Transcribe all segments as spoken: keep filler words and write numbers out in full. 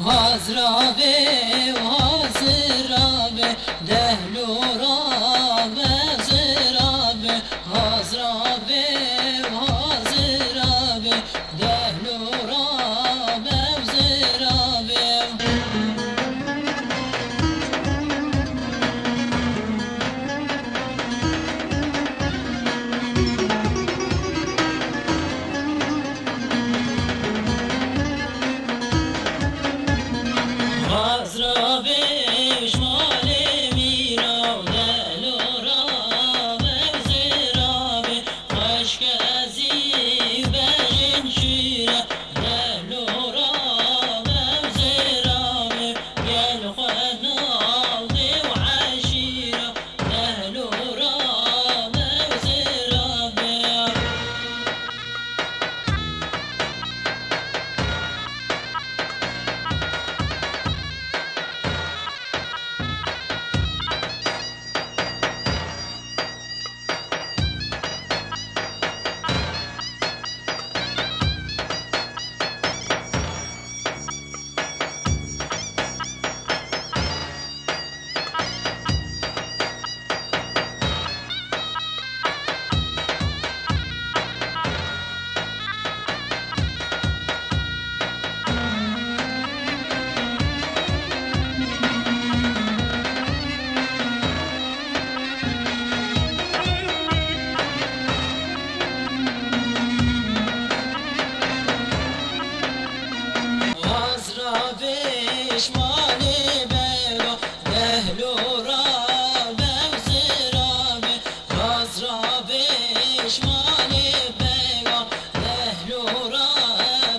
Hazra be, hazra be, dehlora be, zira be, hazra be, hazra be, dehlora be, zira be. Hazra be, şmalê mîna, delo ra be, zira be, xweşke zî bejin şîre, delo ra be, zira be, gel xwe navdê û eşîre. Hazra be, şmalê bega, dehlo ra be, zira be. Hazra be, şmalê bega, dehlo ra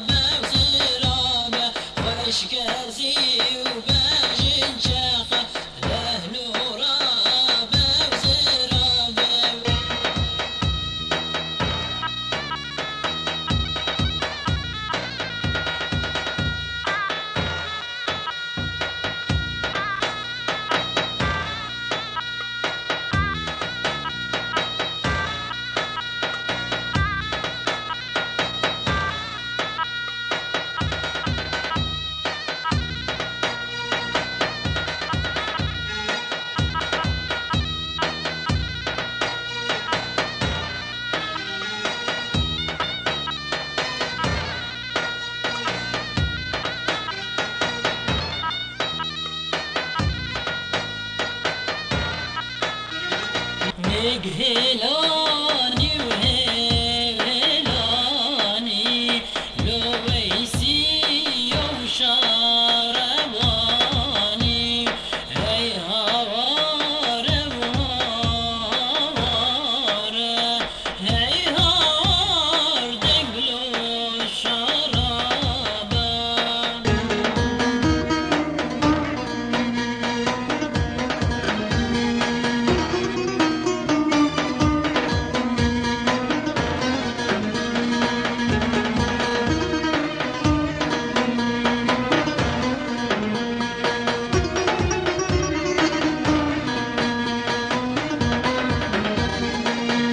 be, zira be. Xweşke zî û bejin çexe, dehlo ra be, zira be. Nêk hêlanî û hêlanî, lo weysî yo şarewanî. Hey haware, haware, hey hawar denglo şaraba.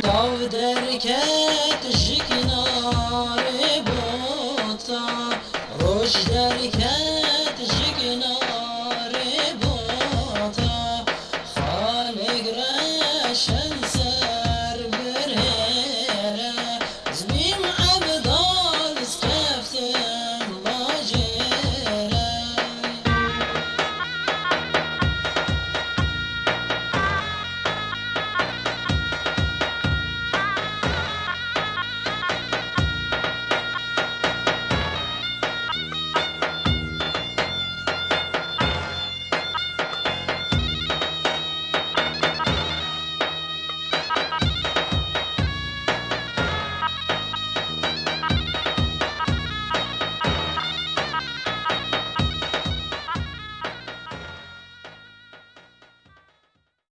Tav derket ji kinarê bota, roj derket ji